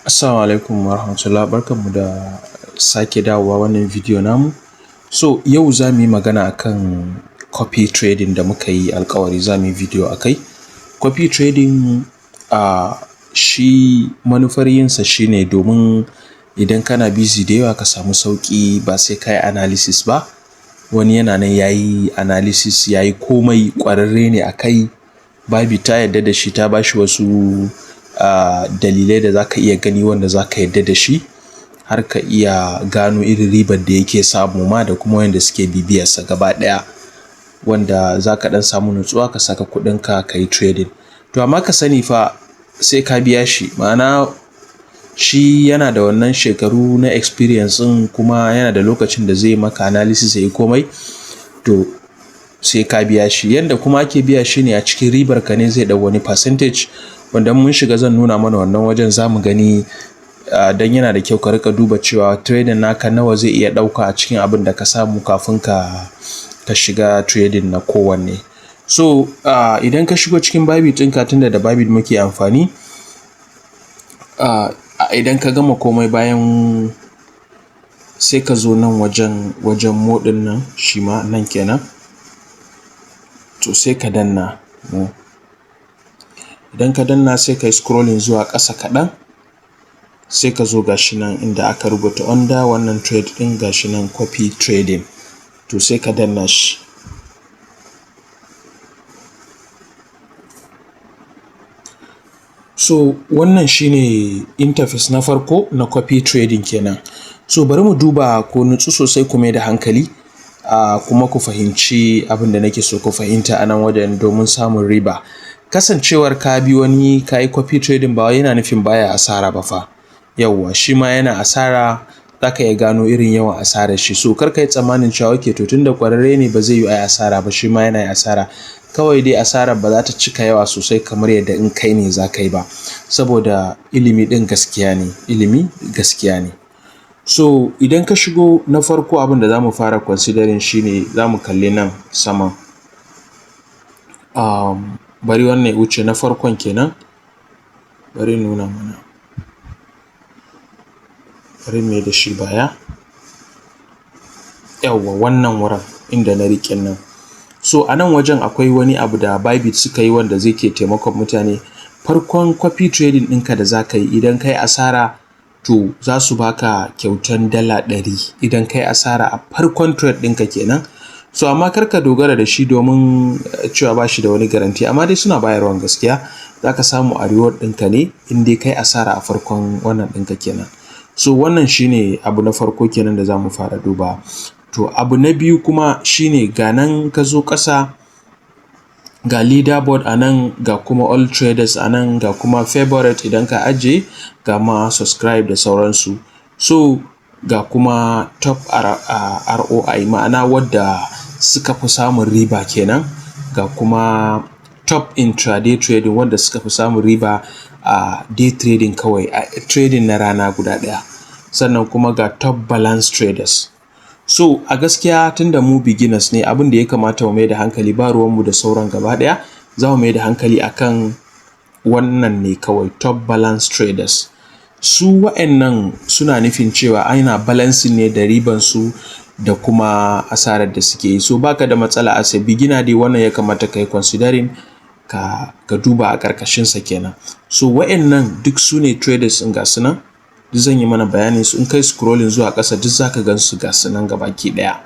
Assalamu alaikum warahmatullah, barkanmu da sake dawowa wannan video namu. So yau za mu yi magana akan copy trading da muka yi alƙawari za mu yi video a kai. Copy trading shi manufar yinsa shi ne domin idan kana busy da yawa ka samu sauƙi, ba sai ka yi analysis ba. Wani yana nan ya yi analysis, ya yi komai, ƙwararre ne a kai. Bybit ta yarda da shi, ta ba shi wasu dalilai da za ka iya gani wanda za ka yarda da shi har ka iya gano irin ribar da yake samu ma da kuma wayanda suke bibiyarsa gaba ɗaya, wanda za ka ɗan samu nutsuwa ka saka kuɗinka ka yi trading. To amma ka sani fa, sai ka biya shi, ma'ana shi yana da wannan shekaru na experience ɗin, kuma yana da lokacin da zai maka analysis, ya yi komai, to sai ka biya shi. Yanda kuma ake biya shi ne a cikin ribar ka ne zai ɗau wani percentage, wanda mun shiga zan nuna mana wannan wajen, za mu gani, don yana da kyau ka riƙa duba cewa trading naka nawa zai iya ɗauka a cikin abin da ka samu kafin ka shiga trading na kowanne. So idan ka shigo cikin Bybit ɗinka, tunda da Bybit muke amfani, idan ka gama komai bayan, sai ka zo nan wajen more ɗin nan, shi ma nan kenan. To sai ka danna more. Idan ka danna, sai ka yi scrolling zuwa ƙasa kaɗan, sai ka zo ga shi nan inda aka rubuta under wannan trade ɗin, ga shi nan copy trading. To sai ka danna shi. So wannan shi ne interface na farko na copy trading kenan. So bari mu duba, ku nutsu sosai, ku mai da hankali, kuma ku fahimci abin da nake so ku fahimta a nan wajen domin samun riba. Kasancewar ka bi wani ka yi copy trading ba wai yana nufin baya asara ba fa. Yawwa, shi ma yana asara, za ka iya gano irin yawan asarar shi. So kar ka yi tsammanin cewa okay, to tunda ƙwararre ne, ba zai yiwu a yi asara ba, shi ma yana yin asara. Kawai dai asarar ba za ta cika yawa sosai kamar yadda in kai ne za ka yi ba. Saboda ilimi ɗin gaskiya ne, ilimi gaskiya ne. So idan ka shigo, na farko abin da za mu fara considering shi ne za mu kalli nan saman. Bari wannan ya wuce, na farkon kenan. Bari in nuna mana. Bari in mai da shi baya. Yawwa, wannan wurin inda na riƙe nan. So a nan wajen akwai wani abu da Bybit suka yi wanda zai ke taimakon mutane. Farkon copy trading ɗinka da za ka yi, idan ka yi asara, to za su baka kyautan $1 idan ka yi asara a farkon trade ɗinka kenan. So amma kar ka dogara da shi domin cewa ba shi da wani guarantee, amma dai suna bayarwan gaskiya. Za ka samu a reward ɗinka ne in dai ka yi asara a farkon wannan ɗinka kenan. So wannan shi ne abu na farko kenan da za mu fara dubawa. To abu na biyu kuma shi ne ga nan ka zo ƙasa, ga leaderboard a nan, ga kuma all traders a nan, ga kuma favorite idan ka ajiye, ga ma subscribe da sauransu. So ga kuma top ROI, ma'ana wadda suka fi samun riba kenan, ga kuma top intraday trading, wanda suka fi samun riba a day trading kawai, a trading na rana guda ɗaya. Sannan kuma ga top balance traders. So a gaskiya, tunda mu beginners ne, abin da ya kamata mu mai da hankali, ba ruwanmu da sauran gaba ɗaya, za mu mai da hankali akan wannan ne kawai, top balance traders. Su wa'annan suna nufin cewa ana balancing ne da ribansu da kuma asarar da suke yi. So baka da matsala as a beginner dai, wannan ya kamata ka yi considering ka duba a ƙarƙashinsa kenan. So wa'annan duk su ne traders ɗin, ga su nan, duk zan yi mana bayanin su. In kai scrolling zuwa ƙasa, duk za ka gan su, ga su nan gabaki ɗaya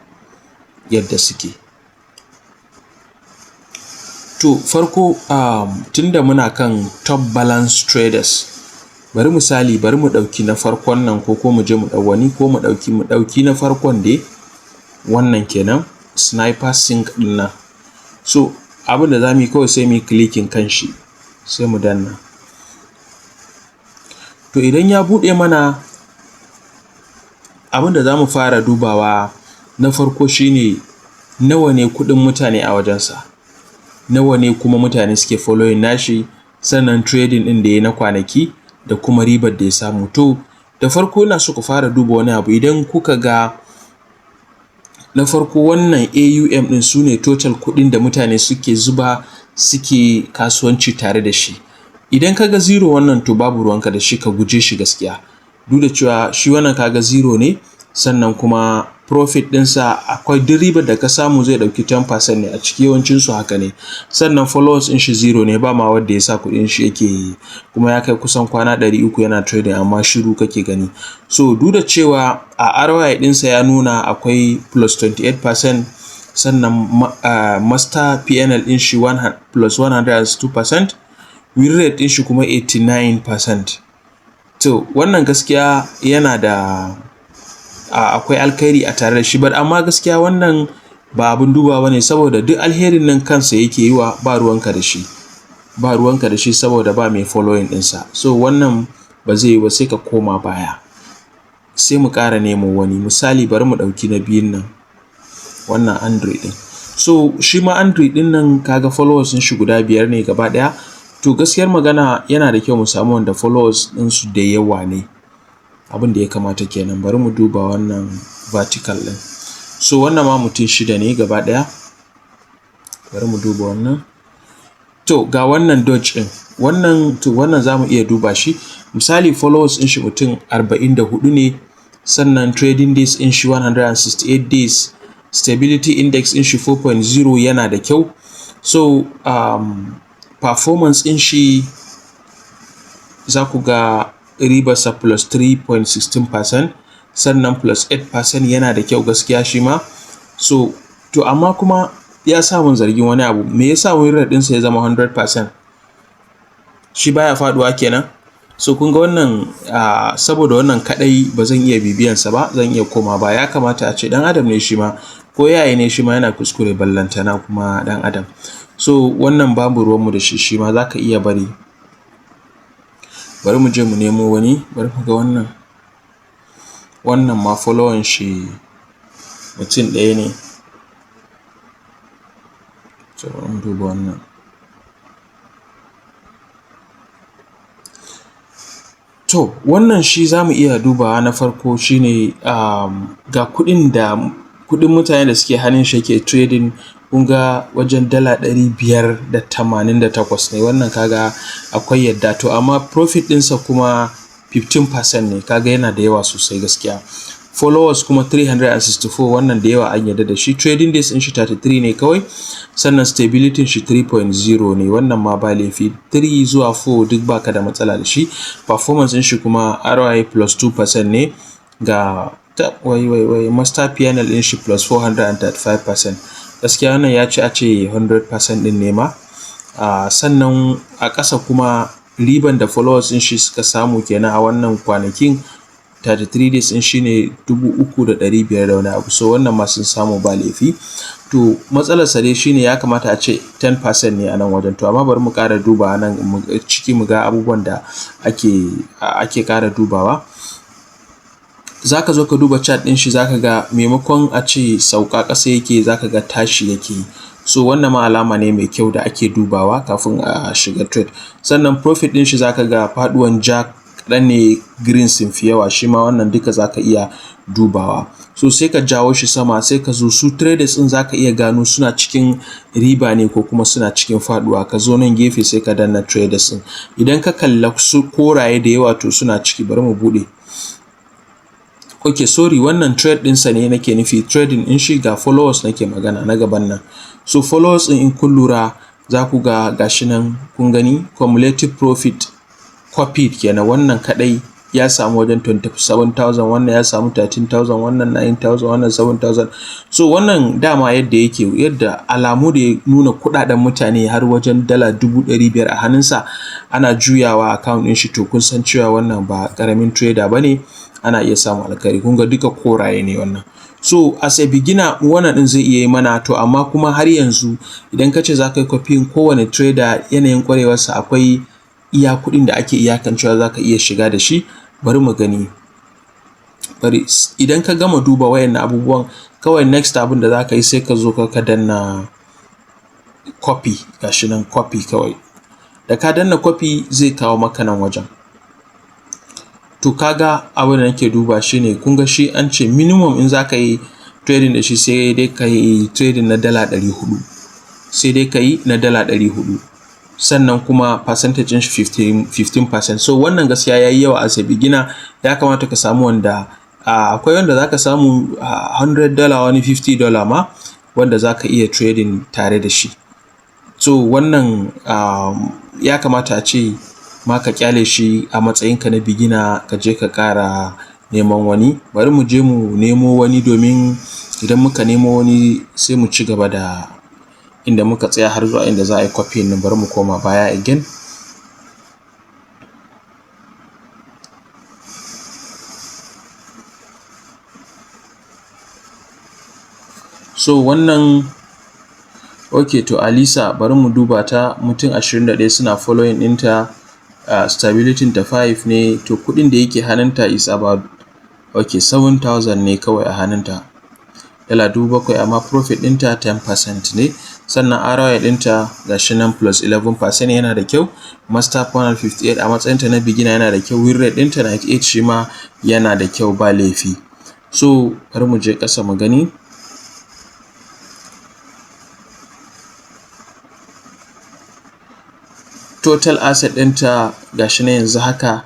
yadda suke. To farko, tunda muna kan top balance traders, bari misali, bari mu ɗauki na farkon nan, ko mu je mu ɗau wani, ko mu ɗauki na farkon dai, wannan kenan, Sniper Sync ɗin nan. So abin da za mu yi kawai, sai mu yi clicking kan shi, sai mu danna. To idan ya buɗe mana, abin da za mu fara dubawa na farko shi ne nawa ne kuɗin mutane a wajensa, nawa ne kuma mutane suke following nashi, sannan trading ɗin da ya yi na kwanaki da kuma ribar da ya samu. To da farko ina so ku fara duba wani abu. Idan kuka ga na farko, wannan AUM ɗin su ne total kuɗin da mutane suke zuba suke kasuwanci tare da shi. Idan ka ga zero wannan, to babu ruwanka da shi, ka guje shi gaskiya. Duk da cewa shi wannan kaga zero ne, sannan kuma profit ɗinsa akwai, duk ribar da ka samu zai ɗauki 10% ne a ciki, yawancin su haka ne. Sannan followers ɗin shi zero ne, ba ma wanda ya sa kuɗin shi yake yi, kuma ya kai kusan kwana 300 yana trading amma shiru kake gani. So duk da cewa a ROI ɗinsa ya nuna akwai plus 28%, sannan master PNL ɗin shi plus 102%, win rate ɗin shi kuma 89%. To wannan gaskiya yana da akwai alkhairi a tare da shi, but amma gaskiya wannan ba abin dubawa bane, saboda duk alherin nan kansa yake yi wa, ba ruwanka da shi, ba ruwanka da shi, saboda ba mai following ɗinsa. So wannan ba zai yi ba, sai ka koma baya, sai mu ƙara nemo wani misali. Bari mu ɗauki na biyun nan, wannan Android ɗin. So shi ma Android ɗin nan kaga followers ɗin shi guda biyar ne gaba ɗaya. To gaskiyar magana, yana da kyau mu samu wanda followers ɗinsu da yawa ne, abin da ya kamata kenan. Bari mu duba wannan vertical ɗin. So wannan ma mutum shida ne gaba ɗaya. Bari mu duba wannan. To ga wannan Doge ɗin wannan. To wannan za mu iya duba shi. Misali, followers ɗin shi mutum 44 ne, sannan trading days ɗin shi 168 days, stability index ɗin shi 4.0, yana da kyau. So performance ɗin shi za ku ga ribarsa plus 3.16%, sannan plus 8%, yana da kyau gaskiya shi ma. So to amma kuma ya sa mun zargin wani abu. Me yasa win rate ɗinsa ya zama 100%? Shi baya faɗuwa kenan. So kun ga wannan, saboda wannan kaɗai ba zan iya bibiyansa ba, zan iya koma ba. Ya kamata a ce ɗan adam ne shi ma, ko yaya ne shi ma yana kuskure, ballantana kuma ɗan adam. So wannan babu ruwanmu da shi, shi ma za ka iya bari. Bari mu je mu nemo wani. Bari mu ga wannan. Wannan ma follower shi mutum ɗaya ne. To bari mu duba wannan. To wannan shi za mu iya dubawa. Na farko shi ne ga kuɗin da kuɗin mutane da suke hannun shi yake trading. Kun ga wajen $588 ne wannan, kaga akwai yadda. To amma profit ɗinsa kuma 15% ne, kaga yana da yawa sosai gaskiya. Followers kuma 364, wannan da yawa an yarda da shi. Trading days ɗin shi 33 ne kawai, sannan stability shi 3.0 ne, wannan ma ba laifi, 3 zuwa 4 duk baka da matsala da shi. Performance ɗin shi kuma ROI plus 2% ne. Ga wai wai wai, master PNL ɗin shi plus 435%. Gaskiya wannan ya ci a ce 100% ɗin ne ma. Sannan a ƙasa kuma riban da followers ɗin shi suka samu kenan a wannan kwanakin 33 days ɗin shine 3,500 da wani abu. So wannan ma sun samu, ba laifi. To matsalarsa dai shine ya kamata a ce 10% ne a nan wajen. To amma bari mu ƙara dubawa nan ciki, mu ga abubuwan da ake ƙara dubawa. Za ka zo ka duba chart ɗin shi, za ka ga maimakon a ce sauka ƙasa yake, za ka ga tashi yake yi. So wannan ma alama ne mai kyau da ake dubawa kafin a shiga trade. Sannan profit ɗin shi za ka ga faɗuwan ja kaɗan ne, green sun fi yawa. Shi ma wannan duka za ka iya dubawa. So sai ka jawo shi sama, sai ka zo su traders ɗin, za ka iya gano suna cikin riba ne ko kuma suna cikin faɗuwa. Ka zo nan gefe, sai ka danna traders ɗin. Idan ka kalla su koraye da yawa, to suna ciki. Bari mu buɗe. Ok, sorry, wannan trade ɗinsa ne nake nufi, trading ɗin shi. Ga followers nake magana na gaban nan. So followers ɗin, in kun lura za ku ga gashi nan, kun gani, cumulative profit copied kenan. Wannan kaɗai ya samu wajen 27,000, wannan ya samu 13,000, wannan 9,000, wannan 7,000. So wannan dama yadda yake, yadda alamu da ya nuna kuɗaɗen mutane har wajen $500,000 a hannunsa ana juyawa account ɗin shi, to kun san cewa wannan ba ƙaramin trader ba ne, ana iya samun alkhairi. Kun ga duka koraye ne wannan. So as a beginner, wannan ɗin zai iya yi mana. To amma kuma har yanzu idan ka ce za ka yi copying kowane trader, yanayin ƙwarewarsa, akwai iya kuɗin da ake iyakancewa za ka iya shiga da shi. Bari mu gani. Bari idan ka gama duba wayannan abubuwan, kawai next abin da za ka yi, sai ka zo ka danna copy. Gashi nan, copy kawai. Da ka danna copy, zai kawo maka nan wajen. To kaga abin da nake duba shine, kun ga shi an ce minimum in za ka yi trading da shi, sai dai ka yi trading na $400, sai dai ka yi na $400. Sannan kuma percentage ɗin shi 15%. So wannan gaskiya yayi yawa. As a beginner ya kamata ka samu wanda akwai wanda zaka samu $100, wani $50 ma, wanda zaka iya trading tare da shi. So wannan ya kamata a ce ma ka kyale shi a matsayinka na beginner, ka je ka ƙara neman wani. Bari mu je mu nemo wani, domin idan muka nemo wani sai mu ci gaba da inda muka tsaya har zuwa inda za a yi copying ɗin. Bari mu koma baya again. So wannan, ok, to Alisa, bari mu duba ta. Mutum 21 suna following ɗinta, stability ta 5 ne. To kuɗin da yake hannunta is about, ok, 7000 ne kawai a hannunta, dala 7,000, amma profit ɗinta 10% ne. Sannan ROI ɗinta gashi nan plus 11%, yana da kyau. Master 458 a matsayinta na beginner yana da kyau. Win rate ɗinta 98, shi ma yana da kyau, ba laifi. So bari mu je ƙasa mu gani. Total asset ɗinta gashi nan yanzu haka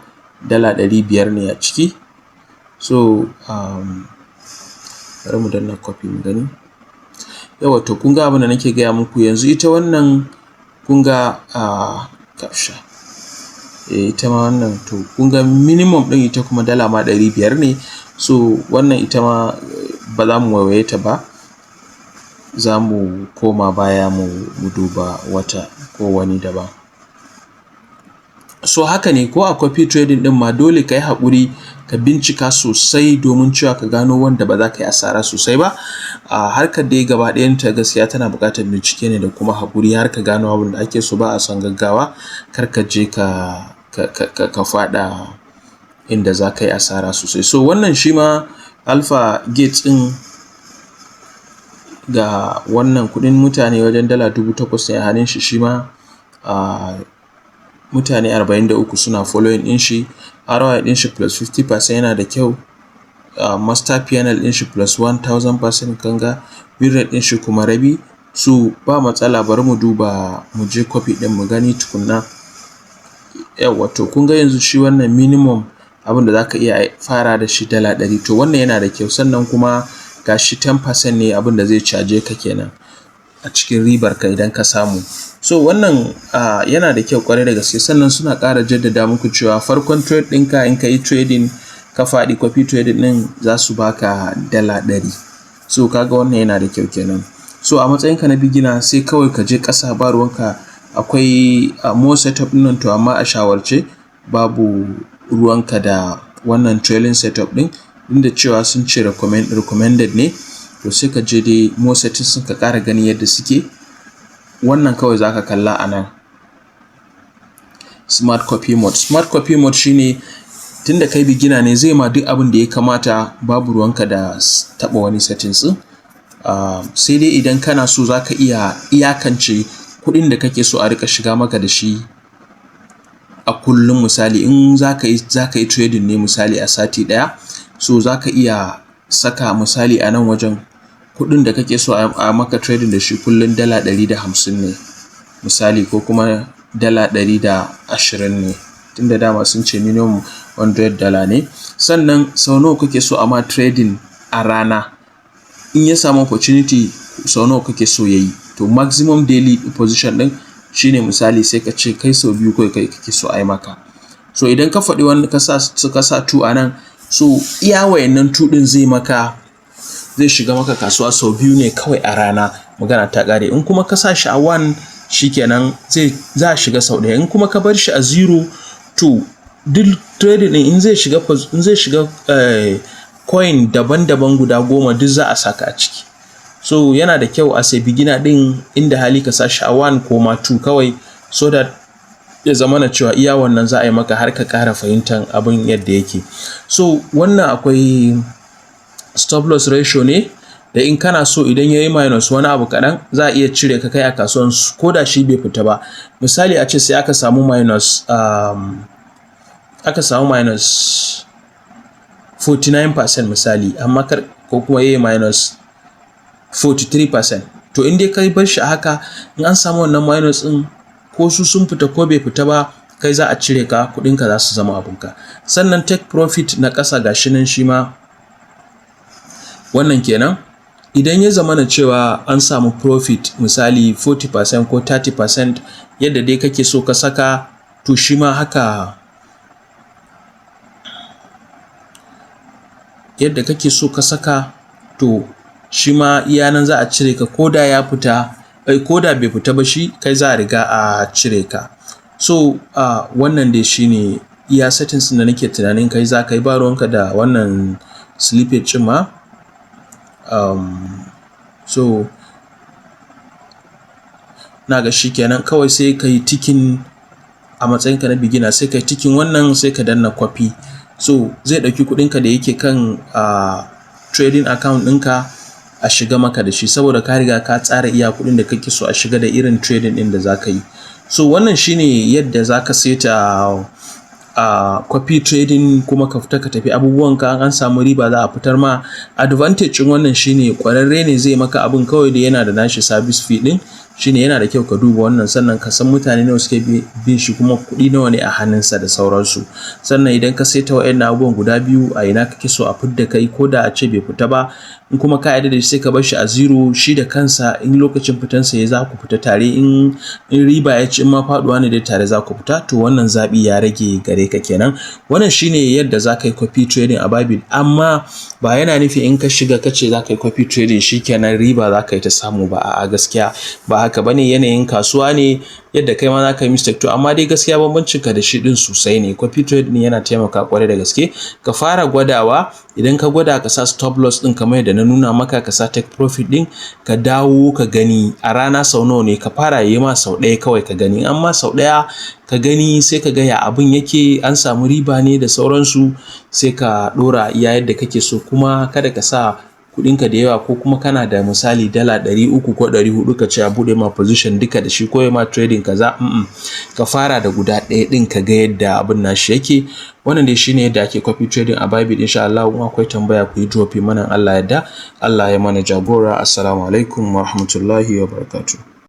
dala 500 ne a ciki. So bari mu danna copy mu gani. Yawwa, to kun ga abin da nake gaya muku yanzu. Ita wannan kun ga kasha, ita ma wannan, to kun ga minimum ɗin ita kuma dala ma 500 ne. So wannan ita ma ba za mu waiwaye ta ba, za mu koma baya mu duba wata ko wani daban. So haka ne ko a copy trading ɗin ma, dole ka yi haƙuri ka bincika sosai domin cewa ka gano wanda ba za ka yi asara sosai ba. A harkar dai gaba ɗayanta gaskiya tana buƙatar bincike ne da kuma haƙuri har ka gano abin da ake so. Ba a son gaggawa, kar ka je ka faɗa inda za ka yi asara sosai. So wannan shi ma Alpha Gate ɗin, ga wannan kuɗin mutane wajen dala 8,000 ne a hannun shi. Shi ma mutane 43 suna following ɗin shi. ROI ɗin shi plus 50%, yana da kyau. Master PNL ɗin shi plus 1000%, kanga win rate ɗin shi kuma rabi. So ba matsala, bari mu duba, mu je copy ɗin mu gani tukunna. Yawwa, to kun ga yanzu shi wannan minimum abin da za ka iya fara da shi dala 100. To wannan yana da kyau. Sannan kuma ga shi 10% ne abin da zai caje ka kenan a cikin ribar ka idan ka samu. So wannan yana da kyau kwarai da gaske. Sannan suna ƙara jaddada muku cewa farkon trade ɗinka, in ka yi trading ka faɗi copy trading ɗin, za su baka dala 100. So kaga wannan yana da kyau kenan. So a matsayinka na beginner sai kawai ka je ƙasa, ba ruwanka. Akwai more setup ɗin nan, to amma a shawarce babu ruwanka da wannan trailing setup ɗin, inda cewa sun ce recommended ne. To sai ka je dai more settings ka ƙara gani yadda suke. Wannan kawai za ka kalla a nan, smart copy mode. Smart copy mode shine tunda kai beginner ne, zai ma duk abin da ya kamata, babu ruwanka da taɓa wani settings ɗin. Sai dai idan kana so za ka iya iyakance kuɗin da kake so a riƙa shiga maka da shi a kullum. Misali, in za ka yi trading ne misali a sati ɗaya, so za ka iya saka misali a nan wajen kuɗin da kake so a maka trading da shi kullum dala 150 ne misali, ko kuma dala 120 ne, tunda dama sun ce minimum $100 ne. Sannan sau nawa kake so a ma trading a rana? In ya samu opportunity, sau nawa kake so ya yi? To maximum daily position ɗin shine misali sai ka ce kai sau biyu kawai kai kake so a yi maka. So idan ka faɗi wani ka sa 2 a nan, so iya wayannan 2 ɗin zai maka, zai shiga maka kasuwa sau biyu ne kawai a rana, magana ta ƙare. In kuma ka sa shi a 1, shikenan, zai za a shiga sau ɗaya. In kuma ka bar shi a 0, to duk trading ɗin in zai shiga coin daban-daban guda 10, duk za a saka a ciki. So yana da kyau as a beginner ɗin, inda hali ka sa shi a 1 ko ma 2 kawai, so that ya zamana cewa iya wannan za a yi maka har ka ƙara fahimtar abin yadda yake. So wannan akwai stop loss ratio ne da in kana so idan ya yi minus wani abu kaɗan, za a iya cire ka kai a kasuwan ko da shi bai fita ba. Misali a ce sai aka samu minus 49% misali, amma kar ko kuma ya yi minus 43%, to in dai ka bar shi a haka, in an samu wannan minus ɗin ko Ko su sun fita ko bai fita ba, kai za a cire ka, kuɗinka za su zama abunka. Sannan take profit na ƙasa, gashi nan shi ma wannan kenan. Idan ya zamana cewa an samu profit, misali 40% ko 30%, yadda dai kake so ka saka, to shi ma haka yadda kake so ka saka, to shi ma iya nan za a cire ka. Ko da ya fita, ko da bai fita ba, shi kai za a riga a cire ka. So wannan dai shine iya settings da nake tunanin kai za ka yi. Ba ruwanka da wannan slippage ɗin ma. So na ga shi kenan kawai, sai ka yi ticking a matsayinka na beginner, sai ka yi ticking wannan, sai ka danna copy. So zai ɗauki kuɗinka da yake kan trading account ɗinka a shiga maka da shi, saboda ka riga ka tsara iya kuɗin da kake so a shiga da irin trading ɗin da za ka yi. So wannan shine yadda za ka seta copy trading kuma ka fita ka tafi abubuwanka. An samu riba, za a fitar ma. Advantage ɗin wannan shine ƙwararre ne zai maka abin, kawai da yana da nashi service fee ɗin. Shine yana da kyau ka duba wannan, sannan ka san mutane nawa suke bin shi, kuma kuɗi nawa ne a hannunsa da sauransu. Sannan idan ka saita wa'annan abubuwan guda biyu, a ina kake so a fidda kai ko da a ce bai fita ba, in kuma ka yarda da shi, sai ka bar shi a zero. Shi da kansa in lokacin fitansa ya, za ku fita tare. In riba ya ci, in ma faɗuwa ne dai, tare za ku fita. To wannan zaɓi ya rage gare ka kenan. Wannan shine yadda za ka yi copy trading a Bybit, amma ba yana nufi in ka shiga ka ce za ka yi copy trading shikenan riba za ka yi ta samu ba. A'a, gaskiya ba haka bane. Yanayin kasuwa ne, yadda kai ma za ka yi mistake. To amma dai gaskiya bambancin ka da shi din sosai ne. Copy trading yana taimaka kwarai da gaske. Ka fara gwadawa. Idan ka gwada, ka sa stop loss din kamar yadda na nuna maka, ka sa take profit din, ka dawo ka gani a rana sau nawa ne. Ka fara yi ma sau ɗaya kawai ka gani. Amma sau ɗaya ka gani, sai ka ga ya abin yake, an samu riba ne da sauransu, sai ka ɗora iya yadda kake so. Kuma kada ka sa kuɗinka da yawa, ko kuma kana da misali $300 ko 400 ka ce a buɗe ma position duka da shi ko ya ma trading kaza. Ka fara da guda ɗaya ɗin ka ga yadda abin nashi yake. Wannan dai shine yadda ake copy trading a Bybit. Insha Allah in akwai tambaya, ku yi dropping mana. Allah yadda, Allah ya mana jagora. Assalamu alaikum wa rahmatullahi wa barakatuh.